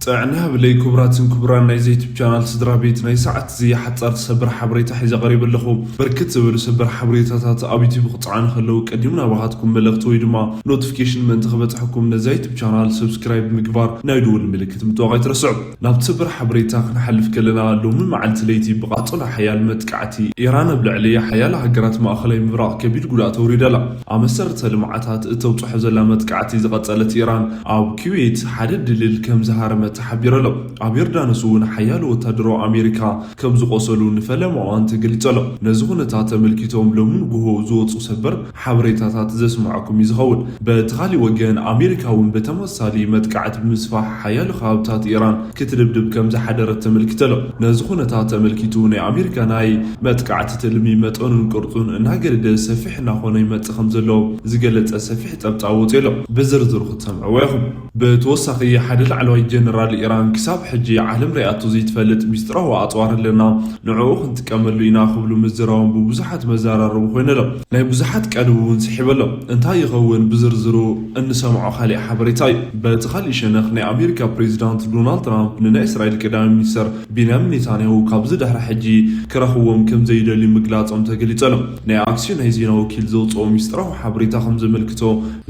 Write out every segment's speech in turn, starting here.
ጥዕና ብለይ ክቡራትን ክቡራን ናይ ዘይቱብ ቻናል ስድራ ቤት፣ ናይ ሰዓት እዚ ሓጻር ሰበር ሓበሬታ ሒዘ ቀሪበ ኣለኹ። ብርክት ዝበሉ ሰበር ሓበሬታታት ኣብ ዩቲብ ክጽዓኑ ከለዉ ቀዲሙ ናባኻትኩም መልእኽቲ ወይ ድማ ኖቲፊኬሽን ምእንቲ ክበጽሐኩም ነዛ ዩቲብ ቻናል ሰብስክራይብ ምግባር ናይ ደወል ምልክት ምጥዋቕ ኣይትረስዑ። ናብቲ ሰበር ሓበሬታ ክንሓልፍ ከለና፣ ሎሚ መዓልቲ ለይቲ ብቓጸሎ ሓያል መጥቃዕቲ ኢራን ኣብ ልዕሊ ሓያለ ሃገራት ማእኸላይ ምብራቕ ከቢድ ጉድኣት ኣውሪዳ ኣላ። ኣብ መሰረተ ልምዓታት እተብጽሖ ዘላ መጥቃዕቲ ዝቐጸለት ኢራን፣ ኣብ ኩዌት ሓደ ድልድል ከም ዝሃረመት ተሓቢሩ ኣሎ። ኣብ ዮርዳኖስ እውን ሓያሎ ወታደራዊ ኣሜሪካ ከም ዝቖሰሉ ንፈለማ እዋን ተገሊጹ ኣሎ። ነዚ ኩነታት ተመልኪቶም ሎሚ ንግሆ ዝወጹ ሰበር ሓበሬታታት ዘስምዓኩም እዩ ዝኸውን። በቲ ካሊእ ወገን፣ ኣሜሪካ እውን ብተመሳሳሊ መጥቃዕቲ ብምስፋሕ ሓያሎ ከባብታት ኢራን ክትድብድብ ከም ዝሓደረት ተመልኪቱ ኣሎ። ነዚ ኩነታት ተመልኪቱ ናይ ኣሜሪካ ናይ መጥቃዕቲ ትልሚ መጠኑን ቅርጹን እናገደደ ሰፊሕ እናኾነ ይመጽእ ከም ዘሎ ዝገለጸ ሰፊሕ ጸብጻብ ወጺኡ ኣሎ። ብዝርዝሩ ክትሰምዕዎ ኢኹም። ብተወሳኺ፣ ሓደ ላዕለዋይ ጀነራል ኢራን፣ ክሳብ ሕጂ ዓለም ሪኣቶ ዘይትፈልጥ ሚስጥራዊ ኣጽዋር ኣለና፣ ንዕኡ ክንጥቀመሉ ኢና ክብሉ ምዝራቦም ብብዙሓት መዘራረቢ ኮይኑ ኣሎ። ናይ ብዙሓት ቀልቢ እውን ስሒቡ ኣሎ። እንታይ ይኸውን? ብዝርዝሩ እንሰምዖ ካሊእ ሓበሬታ እዩ። በቲ ካሊእ ሸነኽ፣ ናይ ኣሜሪካ ፕሬዚዳንት ዶናልድ ትራምፕ ንናይ እስራኤል ቀዳማይ ሚኒስተር ቤንያሚን ኔታንያሁ ካብዚ ድሕሪ ሕጂ ክረኽብዎም ከም ዘይደልዩ ምግላጾም ተገሊጹ ኣሎ። ናይ ኣክሲዮን ናይ ዜና ወኪል ዘውጽኦ ሚስጥራዊ ሓበሬታ ከም ዘመልክቶ፣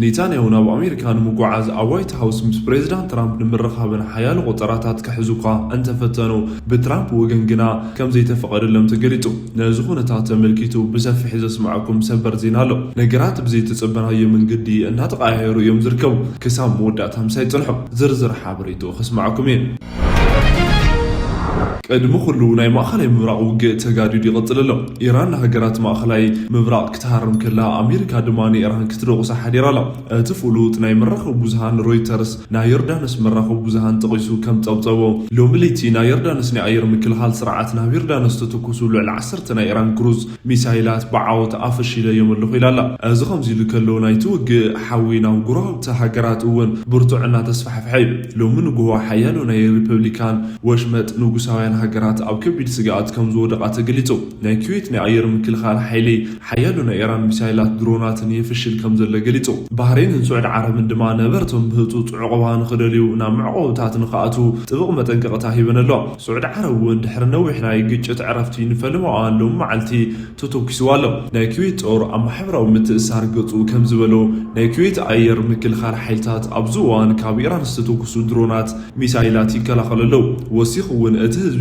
ኔታንያሁ ናብ ኣሜሪካ ንምጉዓዝ ኣብ ዋይት ሃውስ ምስ ፕሬዚዳንት ትራምፕ ንምርኻብን ሓያሎ ቆጸራታት ክሕዙ እኳ እንተፈተኑ፣ ብትራምፕ ወገን ግና ከም ዘይተፈቐደሎም ተገሊጹ። ነዚ ኩነታት ተመልኪቱ ብሰፊሕ ዘስምዐኩም ሰበር ዜና ኣሎ። ነገራት ብዘይተጸበናዮ መንገዲ እናተቐያየሩ እዮም ዝርከቡ። ክሳብ መወዳእታ ምሳይ ጽንሑ። ዝርዝር ሓበሬትኡ ከስምዓኩም እየ። ቅድሚ ኩሉ፣ ናይ ማእኸላይ ምብራቕ ውግእ ተጋዲዱ ይቕጽል ኣሎ። ኢራን ንሃገራት ማእኸላይ ምብራቕ ክትሃርም ከላ፣ ኣሜሪካ ድማ ንኢራን ክትደቑሳ ሓዲራ ኣላ። እቲ ፍሉጥ ናይ መራኸቢ ብዙሃን ሮይተርስ ናይ ዮርዳኖስ መራኸቢ ብዙሃን ጠቒሱ ከም ጸብጸቦ፣ ሎሚ ለይቲ ናይ ዮርዳኖስ ናይ ኣየር ምክልኻል ስርዓት ናብ ዮርዳኖስ ዝተተኮሱ ልዕሊ ዓሰርተ ናይ ኢራን ክሩዝ ሚሳይላት ብዓወት ኣፈሺለዮም ኣለኹ ኢላ ኣላ። እዚ ከምዚ ኢሉ ከሎ፣ ናይቲ ውግእ ሓዊ ናብ ጎረባብቲ ሃገራት እውን ብርቱዕ እናተስፋሕፍሐ እዩ። ሎሚ ንግሆ ሓያሎ ናይ ሪፐብሊካን ወሽመጥ ንጉሳውያን ሃገራት ኣብ ከቢድ ስግኣት ከም ዝወደቓ ተገሊጹ። ናይ ኩዌት ናይ ኣየር ምክልኻል ሓይሊ ሓያሎ ናይ ኢራን ሚሳይላት ድሮናትን የፍሽል ከም ዘሎ ገሊጹ። ባህሬንን ስዑዲ ዓረብን ድማ ነበርቶም ብህጹጽ ዕቑባ ንኽደልዩ ናብ መዕቆብታት ንኽኣትዉ ጥብቕ መጠንቀቕታ ሂበን ኣለዋ። ስዑዲ ዓረብ እውን ድሕሪ ነዊሕ ናይ ግጭት ዕረፍቲ ንፈለማ እዋን ሎሚ መዓልቲ ተተኲስዋ ኣሎ። ናይ ኩዌት ጦር ኣብ ማሕበራዊ ምትእስሳር ገጹ ከም ዝበሎ፣ ናይ ኩዌት ኣየር ምክልኻል ሓይልታት ኣብዚ እዋን ካብ ኢራን ዝተተኩሱ ድሮናት ሚሳይላት ይከላኸሉ ኣለዉ። ወሲኹ እውን እቲ ህዝቢ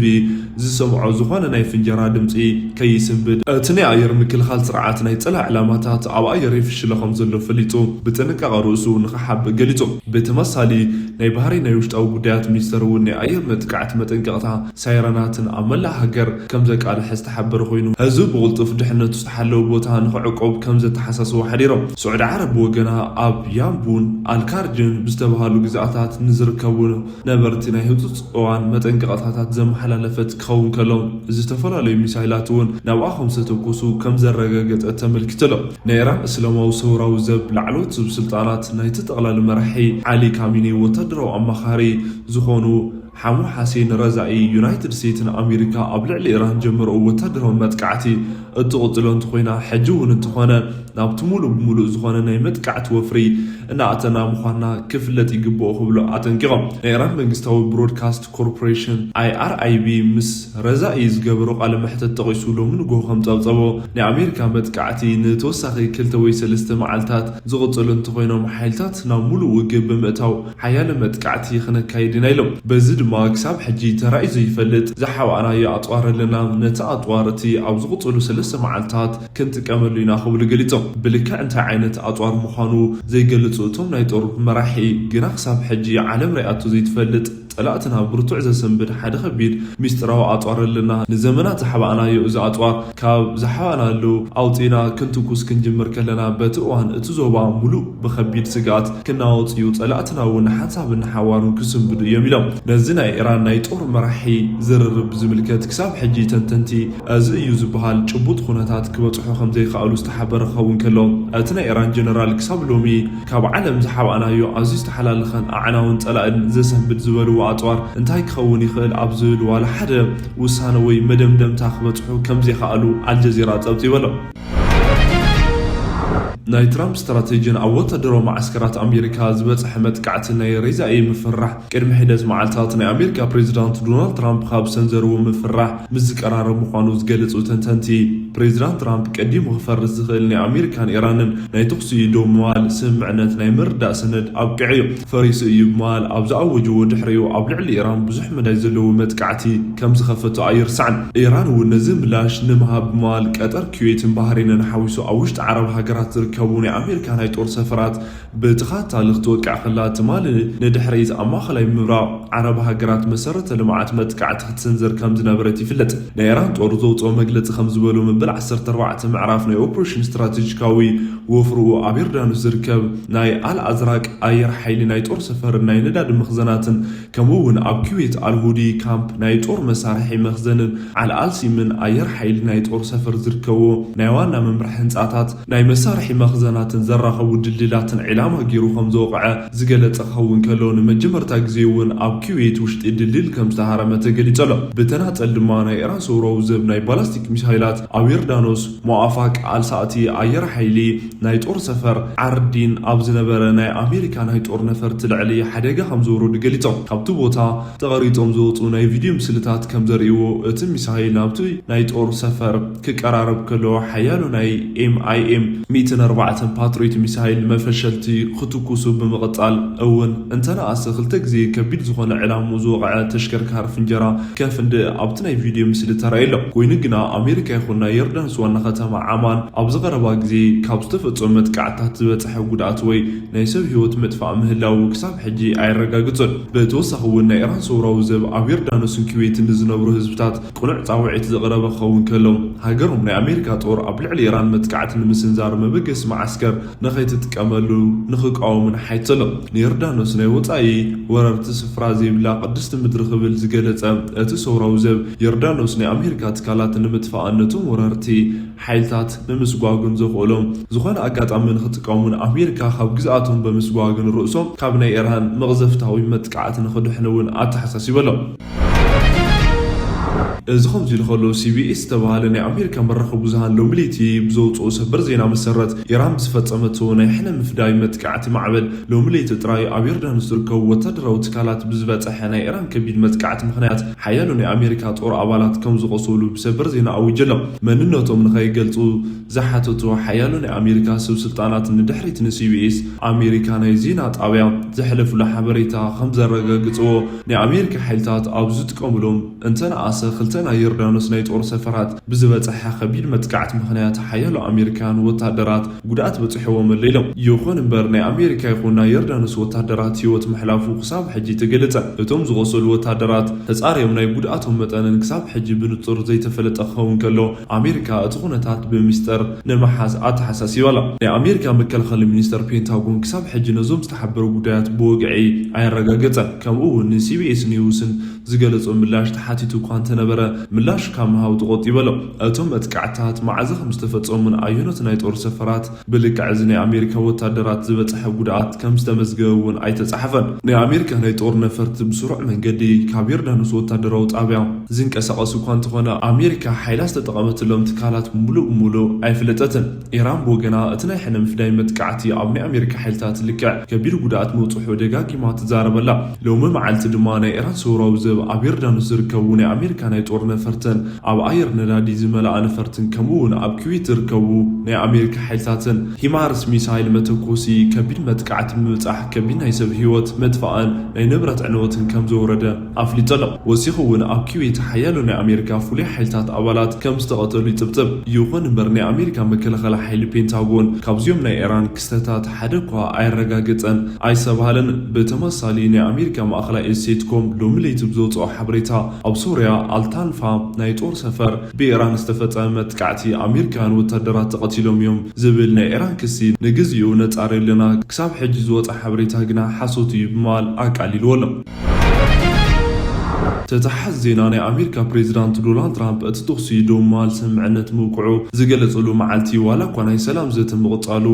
ዝሰምዖ ዝኾነ ናይ ፍንጀራ ድምፂ ከይስንብድ፣ እቲ ናይ ኣየር ምክልኻል ስርዓት ናይ ፀላኢ ዕላማታት ኣብ ኣየር የፍሽሎ ከም ዘሎ ፈሊጡ ብጥንቃቐ ርእሱ ንኽሓብእ ገሊጹ። ብተመሳሳሊ፣ ናይ ባህሬን ናይ ውሽጣዊ ጉዳያት ሚኒስተር እውን ናይ ኣየር መጥቃዕቲ መጠንቀቕታ ሳይረናትን ኣብ መላእ ሃገር ከም ዘቃልሐ ዝተሓበረ ኮይኑ፣ ህዝቢ ብቕልጡፍ ድሕነቱ ዝተሓለወ ቦታ ንኽዕቆብ ከም ዘተሓሳስቦ ሓዲሮም። ስዑዲ ዓረብ ብወገና፣ ኣብ ያምቡን ኣልካርጅን ብዝተባሃሉ ግዝኣታት ንዝርከቡ ነበርቲ ናይ ህጹጽ እዋን መጠንቀቕታታት ዘመሓላለፈት ክኸውን ከሎ፣ ዝተፈላለዩ ሚሳይላት እውን ናብኣ ከም ዝተተኮሱ ከም ዘረጋገጸት ተመልኪቱ ኣሎ። ናይ ኢራን እስላማዊ ሰውራዊ ዘብ ላዕለዎት ስልጣናት፣ ናይቲ ጠቕላሊ መራሒ ዓሊ ካሚኒ ወታደራዊ ኣማኻሪ ዝኾኑ ሓሙ ሓሴን ረዛኢ፣ ዩናይትድ ስቴትስን ኣሜሪካ ኣብ ልዕሊ ኢራን ጀመረኦ ወታደራዊ መጥቃዕቲ እትቕጽሎ እንተኾይና፣ ሕጂ እውን እንተኾነ ናብቲ ሙሉእ ብሙሉእ ዝኾነ ናይ መጥቃዕቲ ወፍሪ እናኣተና ምዃንና ክፍለጥ ይግብኦ ክብሉ ኣጠንቂቖም። ናይ ኢራን መንግስታዊ ብሮድካስት ኮርፖሬሽን፣ ኣይ ኣር ኣይ ቢ፣ ምስ ረዛኢ ዝገበሮ ቃለ መሕተት ጠቒሱ፣ ሎሚ ንግሆ ከም ጸብጸቦ፣ ናይ ኣሜሪካ መጥቃዕቲ ንተወሳኺ ክልተ ወይ ሰለስተ መዓልታት ዝቕጽሉ እንተኾይኖም፣ ሓይልታት ናብ ሙሉእ ውግእ ብምእታው ሓያለ መጥቃዕቲ ክነካይድ ኢና ኢሎም። በዚ ድማ ክሳብ ሕጂ ተራእዩ ዘይፈልጥ ዝሓባእናዮ ኣጽዋር ኣለና። ነቲ ኣጽዋር እቲ ኣብ ዝቕጽሉ ሰለስተ መዓልታት ክንጥቀመሉ ኢና ክብሉ ገሊጾም። ብልክዕ እንታይ ዓይነት ኣጽዋር ምዃኑ ዘይገልጹ እቶም ናይ ጦር መራሒ፣ ግና ክሳብ ሕጂ ዓለም ሪኣቶ ዘይትፈልጥ ጸላእትና ብርቱዕ ዘሰንብድ ሓደ ከቢድ ሚስጥራዊ ኣጽዋር ኣለና። ንዘመናት ዝሓባእናዮ እዚ ኣጽዋር ካብ ዝሓባእናሉ ኣውጺእና ክንትኩስ ክንጅምር ከለና፣ በቲ እዋን እቲ ዞባ ሙሉእ ብከቢድ ስግኣት ክናወጽ እዩ። ጸላእትና እውን ሓንሳብን ንሓዋሩን ክስንብዱ እዮም ኢሎም። ነዚ ናይ ኢራን ናይ ጦር መራሒ ዝርርብ ብዝምልከት ክሳብ ሕጂ ተንተንቲ እዚ እዩ ዝበሃል ጭቡጥ ኩነታት ክበጽሑ ከም ዘይከኣሉ ዝተሓበረ ክኸውን ከሎ፣ እቲ ናይ ኢራን ጀነራል ክሳብ ሎሚ ካብ ዓለም ዝሓባእናዮ ኣዝዩ ዝተሓላለኸን ኣዕናውን ጸላእን ዘሰንብድ ዝበልዎ ኣጽዋር እንታይ ክኸውን ይኽእል ኣብ ዝብል ዋላ ሓደ ውሳነ ወይ መደምደምታ ክበጽሑ ከም ዘይከኣሉ ኣልጀዚራ ጸብጺቡ ኣሎ። ናይ ትራምፕ ስትራቴጂን ኣብ ወታደራዊ መዓስከራት ኣሜሪካ ዝበፅሐ መጥቃዕቲ ናይ ሬዛ እየ ምፍራሕ። ቅድሚ ሒደት መዓልታት ናይ ኣሜሪካ ፕሬዚዳንት ዶናልድ ትራምፕ ካብ ሰንዘርዎ ምፍራሕ ምስ ዝቀራረብ ምዃኑ ዝገለጹ ተንተንቲ፣ ፕሬዚዳንት ትራምፕ ቀዲሙ ክፈርስ ዝኽእል ናይ ኣሜሪካን ኢራንን ናይ ተኹሲ ደው ምባል ስምምዕነት ናይ ምርዳእ ሰነድ ኣብቂዑ እዩ። ፈሪሱ እዩ ብምባል ኣብ ዝኣወጅዎ ድሕሪኡ ኣብ ልዕሊ ኢራን ብዙሕ መዳይ ዘለዎ መጥቃዕቲ ከም ዝኸፈቱ ኣይርሳዕን። ኢራን እውን ነዚ ምላሽ ንምሃብ ብምባል ቀጠር፣ ኩዌትን ባህሬንን ሓዊሱ ኣብ ውሽጢ ዓረብ ሃገራት ዝርከቡ ናይ ኣሜሪካ ናይ ጦር ሰፈራት ብተኸታታሊ ክትወቅዕ ከላ፣ ትማሊ ንድሕሪት ኣብ ማእኸላይ ምብራቕ ዓረብ ሃገራት መሰረተ ልምዓት መጥቃዕቲ ክትሰንዘር ከም ዝነበረት ይፍለጥ። ናይ ኢራን ጦር ዘውፅኦ መግለፂ ከም ዝበሎ፣ መበል ዓሰርተ ኣርባዕተ ምዕራፍ ናይ ኦፕሬሽን ስትራቴጂካዊ ወፍርኡ ኣብ ዮርዳኖስ ዝርከብ ናይ ኣል ኣዝራቅ ኣየር ሓይሊ ናይ ጦር ሰፈርን ናይ ነዳዲ መኽዘናትን፣ ከምኡ እውን ኣብ ኩዌት ኣልሁዲ ካምፕ ናይ ጦር መሳርሒ መኽዘንን ኣል ኣልሲምን ኣየር ሓይሊ ናይ ጦር ሰፈር ዝርከቦ ናይ ዋና መምርሒ ህንፃታት ናይ መሳርሒ መኽዘናትን ዘራኸቡ ድልድላትን ዒላማ ገይሩ ከም ዝወቕዐ ዝገለጸ ክኸውን ከሎ፣ ንመጀመርታ ግዜ እውን ኣብ ኩዌት ውሽጢ ድልድል ከም ዝተሃረመ ተገሊጹ ኣሎ። ብተናጸል ድማ ናይ ኢራን ሰውራዊ ዘብ ናይ ባላስቲክ ሚሳይላት ኣብ ዮርዳኖስ ሞኣፋቅ ኣልሳእቲ ኣየር ሓይሊ ናይ ጦር ሰፈር ዓርዲን ኣብ ዝነበረ ናይ ኣሜሪካ ናይ ጦር ነፈርቲ ልዕሊ ሓደጋ ከም ዘውረዱ ገሊጾም። ካብቲ ቦታ ተቐሪጾም ዝወጹ ናይ ቪድዮ ምስልታት ከም ዘርእይዎ፣ እቲ ሚሳይል ናብቲ ናይ ጦር ሰፈር ክቀራረብ ከሎ፣ ሓያሎ ናይ ኤም ኣይ ኤም ሚእትን ኣርባዕተን ፓትሪዮት ሚሳይል መፈሸልቲ ክትኩሱ ብምቕጻል እውን፣ እንተነኣሰ ክልተ ግዜ ከቢድ ዝኾነ ዕላምኡ ዝወቕዐ ተሽከርካሪ ፍንጀራ ከፍንድእ ኣብቲ ናይ ቪድዮ ምስሊ ተራእዩ ኣሎ። ኮይኑ ግና፣ ኣሜሪካ ይኹን ናይ ዮርዳኖስ ዋና ከተማ ዓማን ኣብዚ ቀረባ ግዜ ካብ ዝተፈጸሙ መጥቃዕትታት ዝበጽሐ ጉድኣት ወይ ናይ ሰብ ህይወት ምጥፋእ ምህላዉ ክሳብ ሕጂ ኣየረጋግጹን። ብተወሳኺ እውን፣ ናይ ኢራን ሰውራዊ ዘብ ኣብ ዮርዳኖስን ኩዌትን ንዝነብሩ ህዝብታት ቅኑዕ ጻውዒት ዘቕረበ ክኸውን ከሎ፣ ሃገሮም ናይ ኣሜሪካ ጦር ኣብ ልዕሊ ኢራን መጥቃዕቲ ንምስንዛር መበገሲ መዓስከር ንኸይትጥቀመሉ ንኽቃወሙን ሓቲቱ ኣሎ። ንዮርዳኖስ ናይ ወጻኢ ወረርቲ ስፍራ ዘይብላ ቅድስቲ ምድሪ ክብል ዝገለጸ እቲ ሰውራዊ ዘብ፣ ዮርዳኖስ ናይ ኣሜሪካ ትካላት ንምጥፋእን ነቶም ወረርቲ ሓይልታት ንምስጓግን ዘኽእሎም ዝኾነ ኣጋጣሚ ንኽጥቀሙን ኣሜሪካ ካብ ግዝኣቶም ብምስጓግን ርእሶም ካብ ናይ ኢራን መቕዘፍታዊ መጥቃዕቲ ንኽድሕኑ እውን ኣተሓሳሲቡ ኣሎ። እዚ ከምዚ ኢሉ ከሎ፣ ሲ ቢ ኤስ ዝተባህለ ናይ ኣሜሪካ መራኸቢ ብዙሃን ሎሚ ለይቲ ብዘውፅኦ ሰበር ዜና መሰረት፣ ኢራን ብዝፈጸመቶ ናይ ሕነ ምፍዳይ መጥቃዕቲ ማዕበል፣ ሎሚ ለይቲ ጥራይ ኣብ ዮርዳኖስ ዝርከቡ ወታደራዊ ትካላት ብዝበጸሐ ናይ ኢራን ከቢድ መጥቃዕቲ ምኽንያት፣ ሓያሎ ናይ ኣሜሪካ ጦር ኣባላት ከም ዝቖሰሉ ብሰበር ዜና ኣዊጁ ኣሎ። መንነቶም ንኸይገልጹ ዝሓተቱ ሓያሎ ናይ ኣሜሪካ ሰብ ስልጣናት ንድሕሪት ን ሲ ቢ ኤስ ኣሜሪካ ናይ ዜና ጣብያ ዘሕለፍሉ ሓበሬታ ከም ዘረጋግጽዎ፣ ናይ ኣሜሪካ ሓይልታት ኣብ ዝጥቀምሎም እንተነኣሰ ክልተ ናይ ዮርዳኖስ ናይ ጦር ሰፈራት ብዝበጽሐ ከቢድ መጥቃዕቲ ምኽንያት ሓያሎ ኣሜሪካውያን ወታደራት ጉድኣት በጺሕዎም ኣሎ ኢሎም። ይኹን እምበር፣ ናይ ኣሜሪካ ይኹን ናይ ዮርዳኖስ ወታደራት ህይወት ምሕላፉ ክሳብ ሕጂ ተገለጸ። እቶም ዝቖሰሉ ወታደራት ተጻርዮም ናይ ጉድኣቶም መጠንን ክሳብ ሕጂ ብንጹር ዘይተፈለጠ ክኸውን ከሎ፣ ኣሜሪካ እቲ ኩነታት ብሚስጥር ንምሓዝ ኣተሓሳሲባ ኣላ። ናይ ኣሜሪካ መከላኸሊ ሚኒስተር ፔንታጎን ክሳብ ሕጂ ነዞም ዝተሓበሩ ጉዳያት ብወግዒ ኣየረጋገጸን። ከምኡ እውን ን ሲ ቢ ኤስ ኒውስን ዝገለጾ ምላሽ ተሓቲቱ እኳ እንተነበረ፣ ምላሽ ካብ ምሃብ ተቖጢቡ ኣሎ። እቶም መጥቃዕትታት መዓዘ ከም ዝተፈጸሙን ኣየኖት ናይ ጦር ሰፈራት ብልክዕ እዚ ናይ ኣሜሪካ ወታደራት ዝበጽሐ ጉድኣት ከም ዝተመዝገበ እውን ኣይተጻሕፈን። ናይ ኣሜሪካ ናይ ጦር ነፈርቲ ብስሩዕ መንገዲ ካብ ዮርዳኖስ ወታደራዊ ጣብያ ዝንቀሳቐስ እኳ እንተኾነ፣ ኣሜሪካ ሓይላ ዝተጠቐመትሎም ትካላት ምሉእ ብምሉእ ኣይፍለጠትን። ኢራን ብወገና፣ እቲ ናይ ሕነ ምፍዳይ መጥቃዕቲ ኣብ ናይ ኣሜሪካ ሓይልታት ልክዕ ከቢድ ጉድኣት ምብጽሑ ደጋጊማ ትዛረብ ኣላ። ሎሚ መዓልቲ ድማ ናይ ኢራን ሰውራዊ ዘብ ኣብ ዮርዳኖስ ዝርከቡ ናይ ኣሜሪካ ናይ ጦር ነፈርትን ኣብ ኣየር ነዳዲ ዝመልኣ ነፈርትን ከምኡ እውን ኣብ ኩዌት ዝርከቡ ናይ ኣሜሪካ ሓይልታትን ሂማርስ ሚሳይል መተኮሲ ከቢድ መጥቃዕቲ ምብጻሕ ከቢድ ናይ ሰብ ህይወት ምጥፋእን ናይ ንብረት ዕንወትን ከም ዘውረደ ኣፍሊጡ ኣሎ። ወሲኹ እውን ኣብ ኩዌት ሓያሎ ናይ ኣሜሪካ ፍሉይ ሓይልታት ኣባላት ከም ዝተቐተሉ ይጽብጽብ። ይኹን እምበር ናይ ኣሜሪካ መከላኸሊ ሓይሊ ፔንታጎን ካብዚኦም ናይ ኢራን ክስተታት ሓደ እኳ ኣየረጋገጸን ኣይሰብሃለን። ብተመሳሳሊ ናይ ኣሜሪካ ማእኸላይ ኤስ ሴንትኮም ሎሚ ለይቲ ብዘውፅኦ ሓበሬታ ኣብ ሶርያ ኣልታንፋ ናይ ጦር ሰፈር ብኢራን ዝተፈጸመ መጥቃዕቲ ኣሜሪካውያን ወታደራት ተቐቲሎም እዮም ዝብል ናይ ኢራን ክሲ ንግዚኡ ነጻርዮ ኣለና፣ ክሳብ ሕጂ ዝወፀ ሓበሬታ ግና ሓሶት እዩ ብምባል ኣቃሊልዎ ኣሎ። ተተሓዝ ዜና። ናይ ኣሜሪካ ፕሬዚዳንት ዶናልድ ትራምፕ እቲ ተኹሲ ደው ምባል ስምምዕነት ምብቅዑ ዝገለጸሉ መዓልቲ ዋላ እኳ ናይ ሰላም ዘተ ምቕጻሉ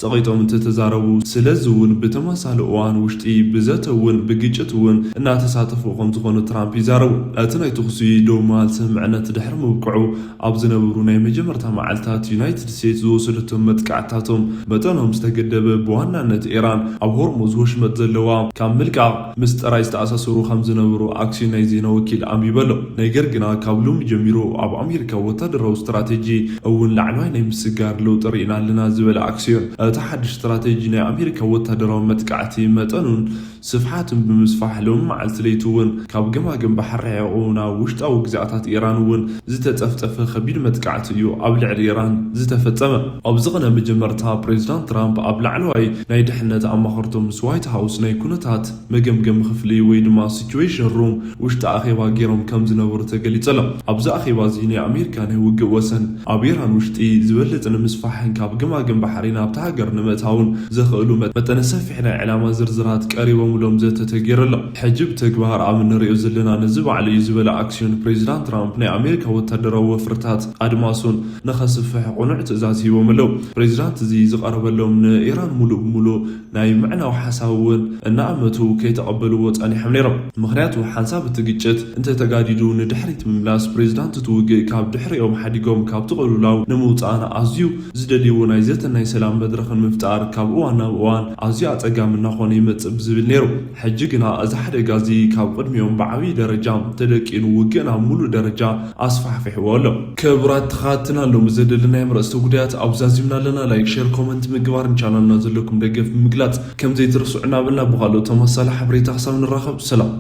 ጸቒጦም እንተተዛረቡ፣ ስለዚ እውን ብተመሳሳሊ እዋን ውሽጢ ብዘተ እውን ብግጭት እውን እናተሳተፉ ከም ዝኾኑ ትራምፕ ይዛረቡ። እቲ ናይ ተኹሲ ደው ምባል ስምምዕነት ድሕሪ ምብቅዑ ኣብ ዝነበሩ ናይ መጀመርታ መዓልታት ዩናይትድ ስቴትስ ዝወሰደቶም መጥቃዕትታቶም መጠኖም ዝተገደበ፣ ብዋናነት ኢራን ኣብ ሆርሙዝ ወሽመጥ ዘለዋ ካብ ምልቃቕ ምስ ጥራይ ዝተኣሳሰሩ ከም ዝነበሩ ኣክሲዮን ናይ ዜና ወኪል ኣንቢበ ኣሎ። ነገር ግና ካብ ሎሚ ጀሚሩ ኣብ ኣሜሪካ ወታደራዊ ስትራቴጂ እውን ላዕለዋይ ናይ ምስጋር ለውጢ ርኢና ኣለና ዝበለ ኣክሲዮን፣ እቲ ሓድሽ ስትራቴጂ ናይ ኣሜሪካ ወታደራዊ መጥቃዕቲ መጠኑን ስፍሓትን ብምስፋሕ ሎሚ መዓልቲ ለይቲ እውን ካብ ገማግም ባሕሪ ርሒቑ ናብ ውሽጣዊ ግዝኣታት ኢራን እውን ዝተጠፍጠፈ ከቢድ መጥቃዕቲ እዩ ኣብ ልዕሊ ኢራን ዝተፈጸመ። ኣብዚ ቅነ መጀመርታ ፕሬዚዳንት ትራምፕ ኣብ ላዕለዋይ ናይ ድሕነት ኣማኸርቶ ምስ ዋይት ሃውስ ናይ ኩነታት መገምገሚ ክፍሊ ወይ ድማ ሲቹዌሽን ሩም ውሽጢ ኣኼባ ገይሮም ከም ዝነበሩ ተገሊጹ ኣሎ። ኣብዚ ኣኼባ እዚ ናይ ኣሜሪካ ናይ ውግእ ወሰን ኣብ ኢራን ውሽጢ ዝበለጸ ንምስፋሕን ካብ ገማግም ባሕሪ ናብታ ሃገር ንምእታውን ዘኽእሉ መጠነ ሰፊሕ ናይ ዕላማ ዝርዝራት ቀሪቦምሎም ዘተ ተገይሩ ኣሎ። ሕጂ ብተግባር ኣብ እንሪኦ ዘለና ነዚ ባዕሉ እዩ ዝበለ ኣክሲዮን ፕሬዚዳንት ትራምፕ ናይ ኣሜሪካ ወታደራዊ ወፍርታት ኣድማሱን ንኸስፍሕ ቅኑዕ ትእዛዝ ሂቦም ኣለዉ። ፕሬዚዳንት እዚ ዝቐረበሎም ንኢራን ሙሉእ ብሙሉእ ናይ ምዕናው ሓሳብ እውን እናኣመቱ ከይተቐበልዎ ጸኒሖም ነይሮም። ምኽንያቱ ሓንሳብ እቲ ግጭት እንተተጋዲዱ ንድሕሪት ምምላስ ፕሬዚዳንት እቲ ውግእ ካብ ድሕሪኦም ሓዲጎም ካብቲ ቅልውላው ንምውጻእን ኣዝዩ ዝደልይዎ ናይ ዘተን ናይ ሰላም መድረኽን ምፍጣር ካብ እዋን ናብ እዋን ኣዝዩ ኣጸጋሚ እናኾነ ይመጽእ ብዝብል ነይሩ። ሕጂ ግና እዚ ሓደጋ እዚ ካብ ቅድሚኦም ብዓብዪ ደረጃ ተደቂኑ ውግእ ናብ ሙሉእ ደረጃ ኣስፋሕፊሕዎ ኣሎ። ክቡራት ተኸታተልቲ፣ ሎሚ ዘደለናዮም ርእስተ ጉዳያት ኣብዛዚምና ኣለና። ላይክ፣ ሼር፣ ኮመንት ምግባር ንቻናልና ዘለኩም ደገፍ ብምግላጽ ከም ዘይትርስዑ እናበልና ብኻልኦት ተመሳሳሊ ሓበሬታ ክሳብ ንራኸብ ሰላም።